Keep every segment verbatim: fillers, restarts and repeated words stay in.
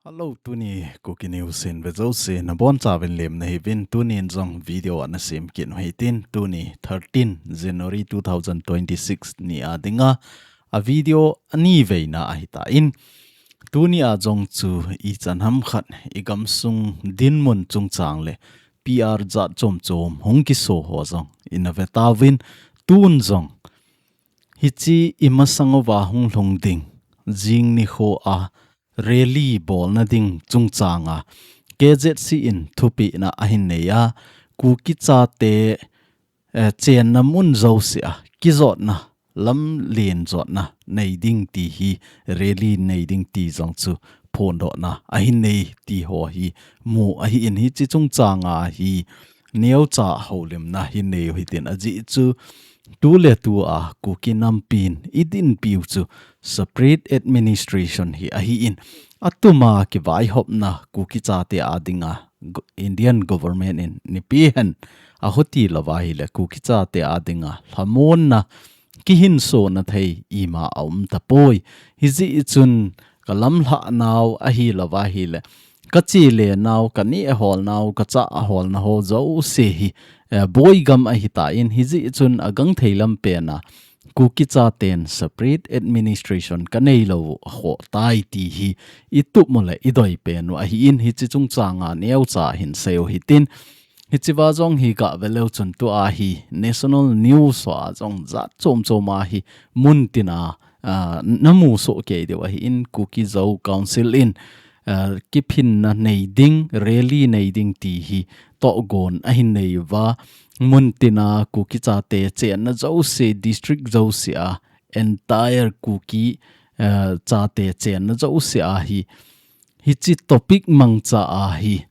Hello, tuni Kuki News in vejouse nabonchauvin lemna hiuvin. Tunin jong video ana sem kit u hitin, tuni thirteen January two thousand twenty-six ni a dinga a video ani veina ahitan, tuni a jong chu ichan hamkhat igamsung dinmun chungchang le P R jat chom chom hung kiso ho jong ina vetauvin, tun jong hiche imasang uva hung lhung ding jing nikho a rally bolna ding chungchanga K Z C in thupehna ahin nei a, Kuki chate, eh, chenna mun jousea kijotna, lamlen jotna nei ding ti hi, rally nei ding ti jong chu phondohna ahin nei ti ho hi mu ahin, hiche chungchanga hi neocha houlimna hin nei u hitin, ajeh chu tuletua Kuki nampin idinpiu chu separate administration hi ahin, atuma kivaihopna Kuki chate a dinga go-, Indian government in nipeh hen ahoti louva ahile Kuki chate a dinga lhamonna kihinsona thei ima aum tapoi. Hijeh chun ka lamlhah nau ahilouva ahile, ka chele nau, ka neh ahol nau, ka chah ahol nau ho jouse hi, eh, boigam ahitan, hijeh chun agangthei lampena Kuki chaten separate administration ka neilou khoh tai ti hi itup u le idoi pen u ahin, hiche chungchanga neocha hin sei u hitin, hichea jong hi gah ve leu chun tua hi national news hoa jong jat chom choma hi muntina, ah, namu soh kei diu ahin, Kuki Zo Council in, ah, kiphinna nei ding, rally nei ding ti hi tohgon ahin nei uva, muntina Kuki chate chenna jouse, district jousea, entire Kuki, ah, chate chenna jousea hi, hiche topic mangcha a hi,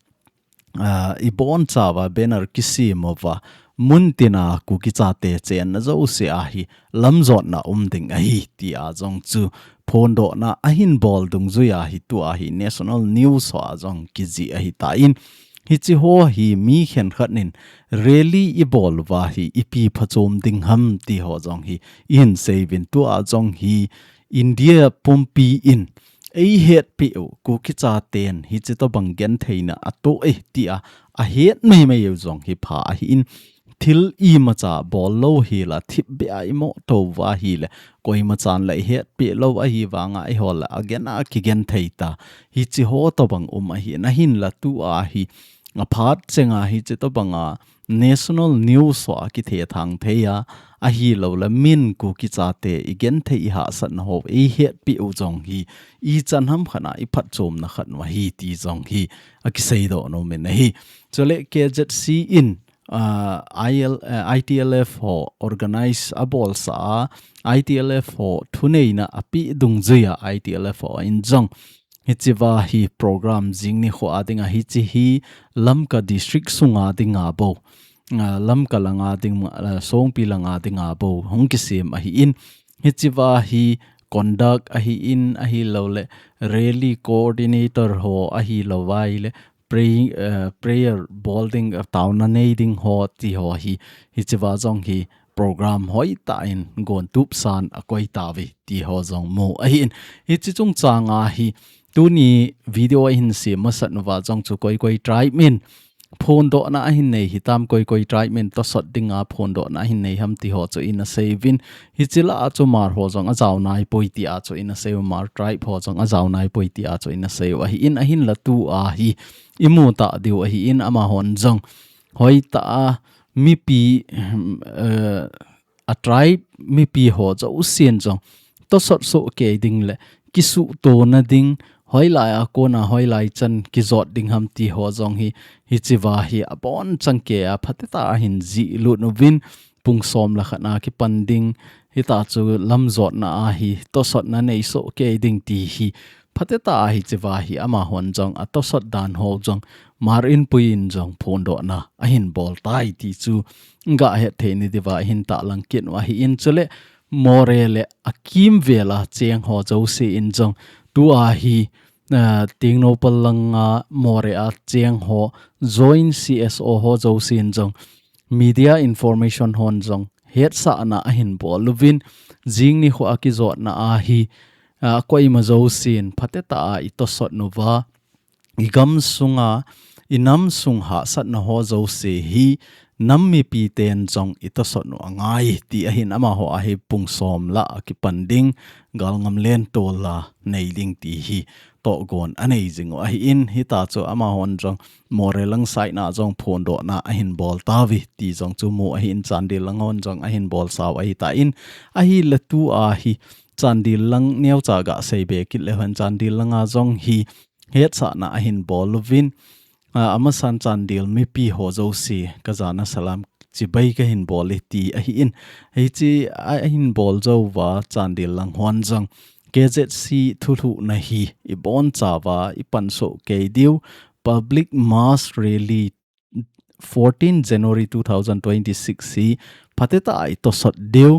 ah, ibonchauva banner kisem uva, muntina Kuki chate chenna jousea hi lamjotna um ding ahi tia jong chu phondohna ahin bol dungjuia hi tua hi national news hoa jong kijih ahitan, hiche ho hi mi khenkhat in rally ibol uva hi ipi phachom ding ham ti ho jong hi ihin sei uvin, tua jong hi India pumpi in eihetpeh u, Kuki chaten hiche tobang gentheina atoh e tia ahet meimei u jong hi pha ahin, thil imacha bol lou hela thipbeh a imoh tou uva ahile, koimachan la ihetpeh lou ahivanga eiho le agena kigenthei ta. Hiche ho tobang um ahin, ahinla tua hi aphat chenga hiche tobanga national news hoa kithethang thei a, ahilouleh min Kuki chate igenthei ihahsatna ho eihetpeh u jong hi ichan hamkhat a iphatchomna khat u ahi ti jong hi akiseidoh nom in ahi. Chule K Z C in, ah, I L, eh, I T L F ho organize abolsah a, I T L F ho thuneina apeh dungjuia I T L F ho in jong hichea hi program jing nikho a dinga hiche hi Lamka district sunga dinga bou, ah, Lamka langa ding, ah, Songpi langa dinga bou hung kisem ahin, hichea hi conduct ahin, ahilouleh rally coordinator ho ahilouva ahile pray, eh, prayer bol ding, eh, taona nei ding ho ti ho hi, hichea jong hi program hoitah in gontup san akoi tauve ti ho jong mu ahin. Hiche chungchanga hi tuni video ahin sem masat uva jong chu koi koi tribe min phondohna ahin nei hitam, koi koi tribe min tosot dinga phondohna ahin nei ham ti ho chu ina sei uvin. Hiche lah a chu Hmar ho jong ajao naipoi tia chu ina sei u, Hmar tribe ho jong ajao naipoi tia chu ina sei u ahin, ahinla tua hi imu ta diu ahin, amahon jong hoitah a mipi, eh, a tribe mipi ho jousen jong tosot soh kei ding le kisuhtona ding, hoilai a kona hoilai chan kijot ding ham ti ho jong hi, hichea hi abonchan kei a phatecha a hin jih lut uvin, pung som le khat a kipan ding, hitia chu lamjotna a hi tosotna nei soh kei ding ti hi phatecha a hichea hi amahon jong atosot dan ho jong Hmar Inpui in jong phondohna ahin bol tai ti chu gah het thei nadiuva ihin tahlang kit u ahin, chule Moreh le akimvel a cheng ho jousen jong tua hi, ah, Tengnoupal langa Moreh a cheng ho joint C S O ho jousen jong media information hon jong hetsahna ahin bol uvin, jing nikho a kijotna a hi, a, koima jousen phatecha a i tosot uva, i gam sunga, i nam sung hahsatna ho jouse hi, nam mipi ten jong i tosot u angai, ti ahin amaho a hi pung som lah a kipan ding, galngam len tol a nei ding ti hi tohgon anei jing u ahin, hitia chu amahon jong Moreh lang side na jong phondohna ahin bol tauve ti jong chu mu ahin, Chandel lang hon jong ahin bol sau ahitan, ahile tua hi Chandel lang neocha gasei be kit leu hen, Chandel langa jong hi hetsahna ahin bol uvin, a, amasan Chandel mipi ho jouse kajana salam chibai kahin bol e ti ahin, hiche ahin bol jou uva Chandel lang hon jong K Z C thulhuhna hi i bonchauva i pansoh kei diu, public mass rally fourteen January two thousand twenty-six hi phatecha a i tosot diu,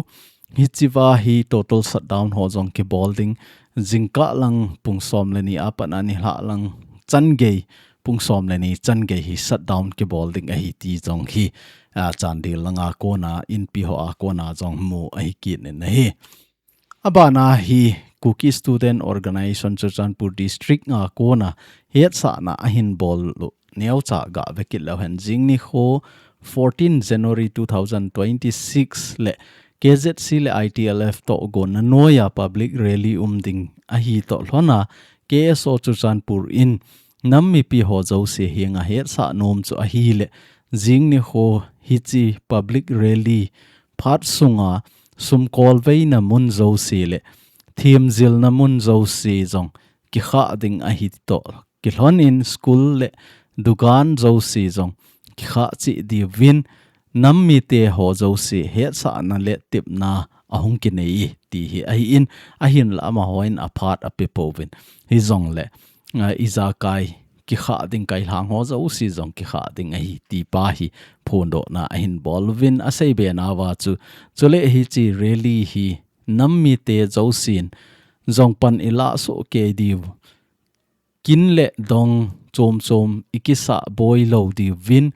hichea hi total shutdown ho jong kibol ding, jingkah lang pung som le ni apat a nilhah lang changei, pung som le ni changei hi shutdown kibol ding ahi ti jong hi, a, Chandel langa kona, inpi ho a kona jong mu ahi kit in ahi. Abana hi Kuki Student Organization Churachandpur District a kona hetsahna ahin bol u neocha gave kit leu hen, jing nikho fourteen January two thousand twenty-six le K Z C le I T L F tohgonna noiya public rally um ding ahi toh lhona K S O Churachandpur in nam mipi ho jouse henga hetsah nom chu ahile, jing nikho hiche public rally phat sunga sumkolveina mun jouse le themjilna mun jouse jong kikhah ding ahi toh kilhon in, school le dukan jouse jong kikhah cheh diuvin, nam mite ho jouse hetsahna le tepna ahung kinei e ti hi ahin, ahinla amahon aphat ape pouvin, hijongle, a, ijakai kikhah ding, kailhang ho jouse jong kikhah ding ahi ti pa hi phondohna ahin bol uvin, asei be nauva chu, chule hiche rally hi nam mite jousen jong pan i lah soh kei diu, kin le dong chom chom i kisah boi lou diuvin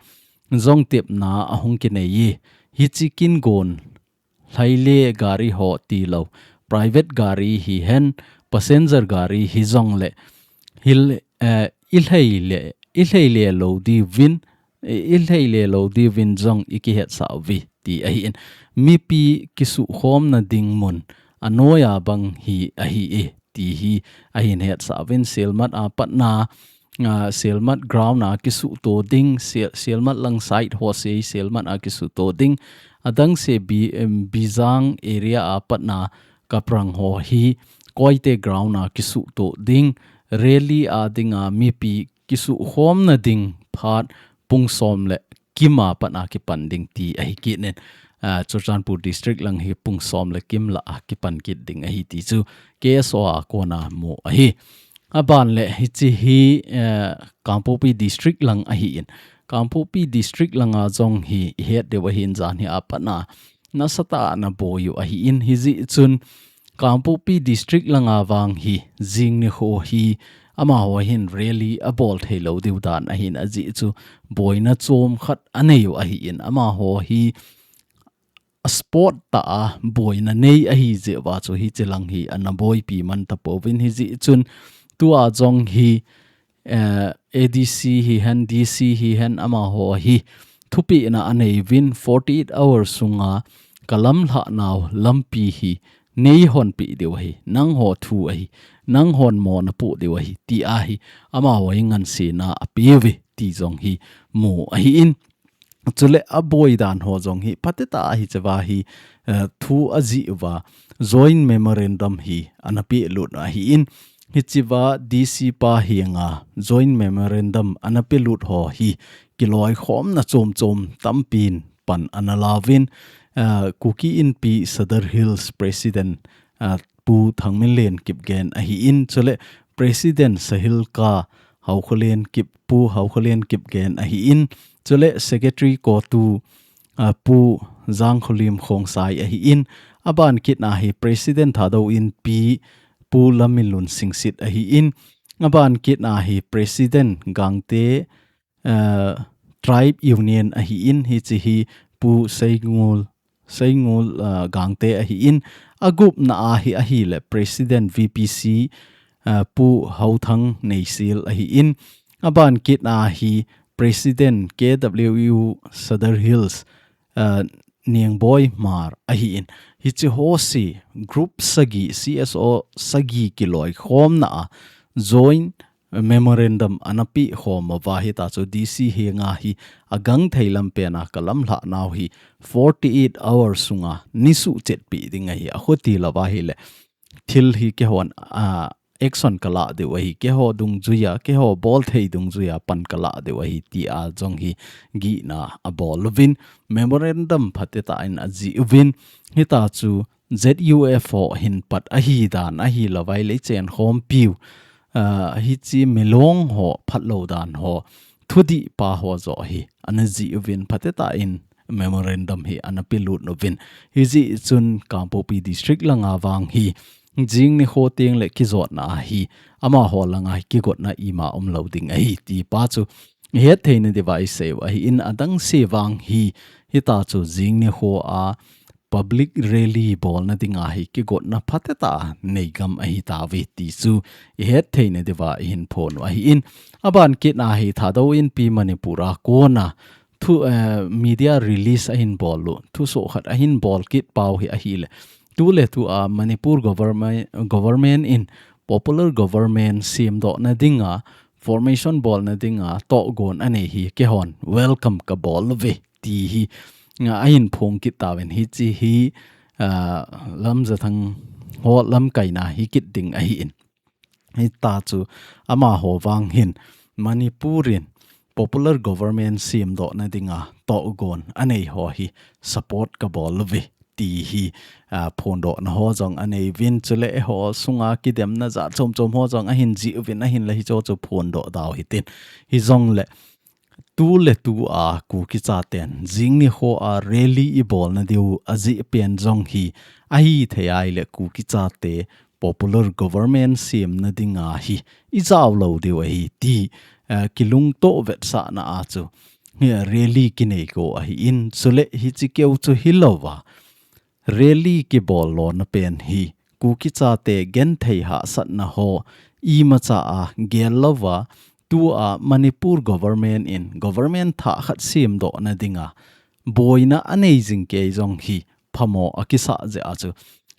jong tepna ahung kinei e. Hiche kin gon lhaile gari ho tilou, private gari hihen, passenger gari hijongle, hil, eh, i lhai le, i lhai le lou diuvin, i, i lhai le lou diuvin jong i kihetsah uve ti ahin. Mipi kisukhomna ding mun anoiya bang hi ahi e ti hi ahin hetsah uvin, Sielmat a patna, a, Sielmat ground a kisuhto ding, Siel-, Sielmat lang side ho sei Sielmat a kisuhto ding, adang se Bi-, em, Bijang area a patna Kaprang ho hi Koite ground a kisuhto ding, rally a dinga mipi kisukhomna ding phat pung som le kim a pat a kipan ding ti ahi kit in, a, Churachandpur District lang hi pung som le kim lah a kipan kit ding ahi ti chu K S O a kona mu ahi. Aban le hiche hi, eh, Kangpokpi District lang ahin, Kangpokpi District langa jong hi i het diu ahin, jan hi a pat a nasatah a ana boi u ahin, hijeh chun Kangpokpi District langa vang hi jing nikho hi amaho hin rally abol thei lou diu dan ahin, ajeh chu boina chom khat anei u ahin, amaho hi a sport tah a boina nei ahi jeh uva chu hiche lang hi ana boipi man tapouvin, hijeh chun tua jong hi, eh, A D C hihen, D C hihen, amaho hi thupehna anei uvin, forty-eight hours sunga ka lamlhah nau lampi hi nei hon peh diu ahi, nangho thu ahi, nanghon mo napoh diu ahi, ti ahi, amaho hi ngansena ape uve ti jong hi mu ahin. Chule aboi dan ho jong hi phatecha a hichea hi, eh, thu ajih uva joint memorandum hi ana pelut ahin, hichea D C pa henga joint memorandum ana pelut ho hi kiloikhomna chom chom tampin pan ana lauvin, eh, Kuki Inpi Sadar Hills President, eh, Pu Thangminlen Kipgen ahin, chule President Sahilka Haokholen Kip, Pu Haokholen Kipgen ahin, chule Secretary CoTU, ah, Pu Jangkholim Khongsai ahin, aban kit a hi President Thadou Inpi Pu Lamminlun Singsit ahin, aban kit a hi President Gangte, ah, Tribe Union ahin, hiche hi Pu Seingul, Seingul, ah, Gangte ahin, Agupna a hi ahile President V P C, uh, Pu Hauthang Neisil ahi in, aban kit a hi President K W U Sadar Hills, uh, Niangboi Hmar ahi in. Hichi ho si group sagi, C S O sagi kiloikhomna a joint memorandum ana pehkhom uva, hita chu D C henga hi agangthei lampen a kalamlhah nau hi forty-eight hours sunga nisuh chetpi ding ahi, akhuti lou va ahile thil hi keihon, a, action kalah diu ahi, keiho dungjuia, keiho bolthei dungjuia pan kalah diu ahi, tia jong hi gihna abol uvin, memorandum phatecha in ajih uvin, hita chu Z U F ho hin pat ahi dan, ahilou vai leh chenkhompiu, a, hichi milong ho phatlou dan ho, thudih pa ho joh hi ana jih uvin, phatecha in memorandum hi ana pelut uvin. Hijeh chun Kangpokpi District langa vang hi jing nikho teng le kijotna ahi, amaho langa hi kigotna ima umlou ding ahi, ti pa chu ihet theina diuva iseiu ahi in, adang se vang hi, hita chu jing nikho a public rally bolna dinga hi kigotna phatecha neigam ahi tauve ti chu ihet theina diuva ihin phon u ahi in, aban kit a hi Thadou Inpi Manipur a kona thu, eh, media release ahin bol u, thusoh khat ahin bol kit pau hi ahile, tuletu a Manipur government, government in popular government semdohna dinga, formation bolna dinga tohgon anei hi keihon welcome kabol uve, ti hi, a, ahin phong kit tauvin, hichi hi, a, Lamjathang ho lamkaina hi kit ding ahi in. Hita chu amaho vang hin Manipur in popular government semdohna dinga tohgon anei ho hi support kabol uve, ti hi, a, phondohna ho jong anei uvin, chule eiho sunga kidemna jat chomchom ho jong ahin jih uvin, ahinla hicho chu phondoh dau hitin. Hijongle tuletu a Kuki chaten jing nikho a rally ibolna diu ajeh pen jong hi, ahithei ahile Kuki chate popular government semna dinga hi ijao lou diu ahi ti, eh, kilungtoh vetsahna a chu hi rally kinei go ahi in, chule hichi keu chu hilouva, rally kibol lona pen hi Kuki chate genthei hahsatna ho imacha a gel louva, tua Manipur government in government thah khat semdohna dinga boina anei jing kei jong hi phamo akisah jeh a chu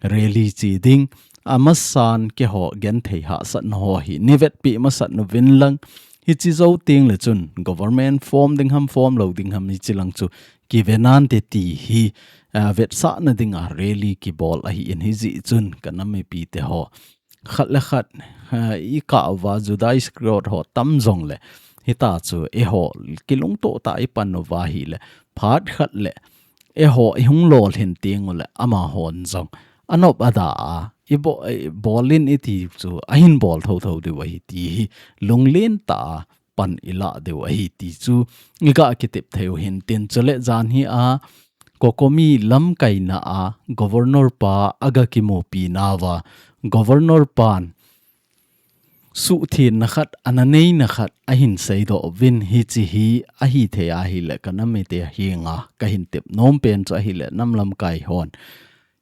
rally chi ding, amasan keiho genthei hahsatna ho hi nivetpi masat uvin lang, hichi jou teng le chun government form ding ham, form lou ding ham, hichi lang chu kive nante ti hi, a, vetsahna dinga rally kibol ahi in, hijeh chun kanam mipite ho khat le khat, a, ikah uva Judas Iscariot ho tam jongle, hita chu eiho kilungtoh tah a ipan uva ahile, phat khat le eiho ihung lolhin teng ule amahon jong anop ada a, ibo-, ibolin iti chu ahin bol thotho diu ahi ti hi lunglen tah a pan ilah diu ahi ti chu iga kitep thei u hintin, chule jan hi a COCOMI lamkaina a Governor pa aga kimupi nauva, Governor pan suhthenna khat, ana neina khat ahin seidoh uvin, hichi hi ahithei ahile kanam mite henga kahin tep nom pen chu ahile nam lamkai hon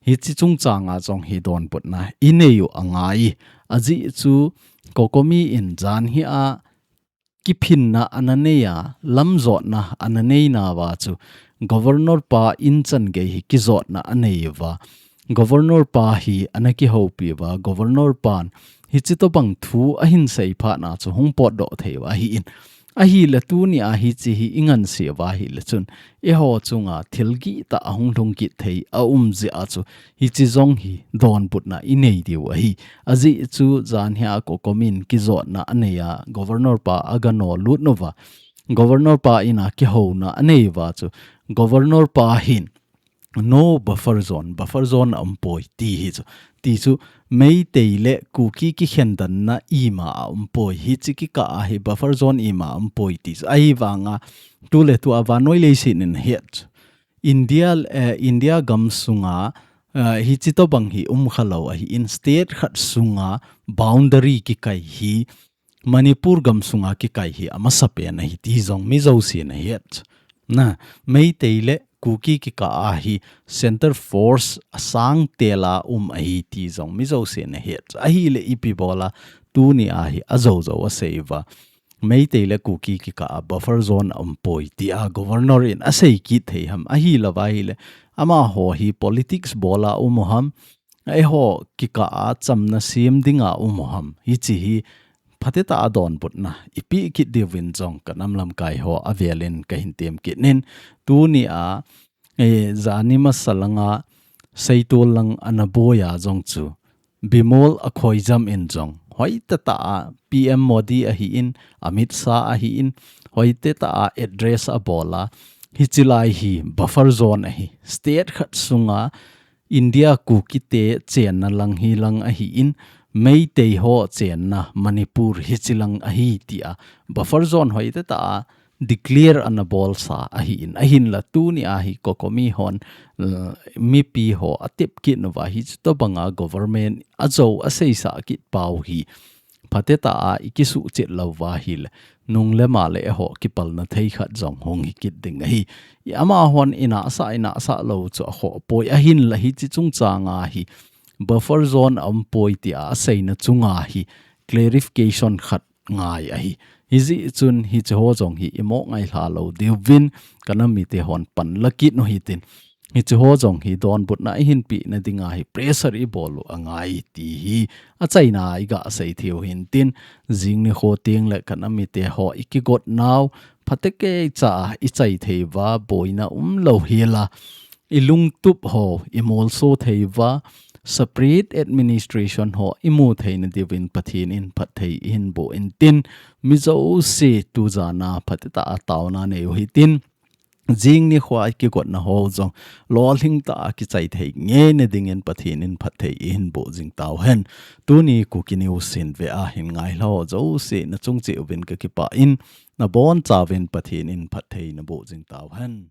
hichi chungchanga jong hi donbutna inei u angai. Ajeh chu COCOMI in jan hi a kiphinna ana nei a, lamjotna ana nei nauva chu Governor pa in changei hi kijotna anei uva, Governor pa hi ana kihoupi uva, Governor pan hichi tobang thu ahin sei phat na chu hung potdoh thei u ahi in. Ahile tuni a hichi hi ingansei uva ahile chun eiho chunga thil gihtah ahung lhung kit thei aum jeh a chu hichi jong hi donbutna inei diu ahi. Ajeh chu jan hi a COCOMI in kijotna anei a, Governor pa aga nolut nauva, Governor pa in a kihouna anei uva chu Governor pa hin no buffer zone, buffer zone aumpoi ti hi chu. Ti chu Meitei le Kuki kikhendanna ima aumpoi, hichi kikah a hi buffer zone ima aumpoi ti chu. Ahivanga tuletu a vannoi leiset in het India, eh, India gam sunga, eh, hichi tobang hi umkhalou ahi in, state khat sunga boundary kikai hi Manipur gam sunga kikai hi amasapen ahi ti jong mi jousen ahet. Na, Meitei le Kuki kikah a hi center force asang tela um ahi ti jong mi jousen ahet. Ahile ipi bola tuni a hi ajou jou asei uva. Meitei le Kuki kikah a buffer zone a um poi tia governor in asei kit thei ham, ahilouva ahile amaho hi politics bola um u ham, eiho kikah a chamna sem dinga um u ham, hiche hi phatetah a donbutna ipi kit diuvin jong ka nam lamkai ho avelin kahin tem kit in. Tuni a, eh, jani masa langa Seitol lang ana boi a jong chu Bimol Akoijam in jong hoitetah a P M Modi ahi in, Amit Shah ahi in, hoitetah a address abol a, hiche lai hi buffer zone ahi, state khat sunga India Kukite chenna lang hi lang ahi in, Meitei ho chenna Manipur hiche lang ahi tia buffer zone hoitetah a declare ana bolsa ahi in, ahinla tuni a hi COCOMI hon, eh, mipi ho atep kit uva hiche tobanga government ajou aseisa kit pau hi phatetah a ikisuhchet louva ahile nung le ma le eiho kipalna thei khat jong hung hi kit ding ahi. I amahon inahsah inahsah lou chu akhoh poi, ahinla hiche chungchanga hi buffer zone a um poi tia aseina chunga hi clarification khat ngai ahi. Hijeh chun hiche ho jong hi imo ngailha lou diuvin ka nam mite hon panla kit u hitin. Hiche ho jong hi donbutna ihin pehna dinga hi pressure ibol u angai ti hi achaina iga sei thei u hintin, jing nikho teng le ka nam mite ho ikigot nau phatecha a ichai thei uva, boina umlou hela ilungtup ho imolso thei uva, separate administration ho imu theina diuvin Pathen in phatthei ihin boh intin, mi jouse tujana phatetah a taona nei u hitin, jing nikho a ikigotna ho jong lolhing tah a kichai thei ngeina dingin Pathen in phatthei ihin boh jing tauhen. Tuni Kuki News hin ve a hin ngailha ho jouse nachung cheh uvin kakipah in, nabonchauvin Pathen in phatthei naboh jing tauhen.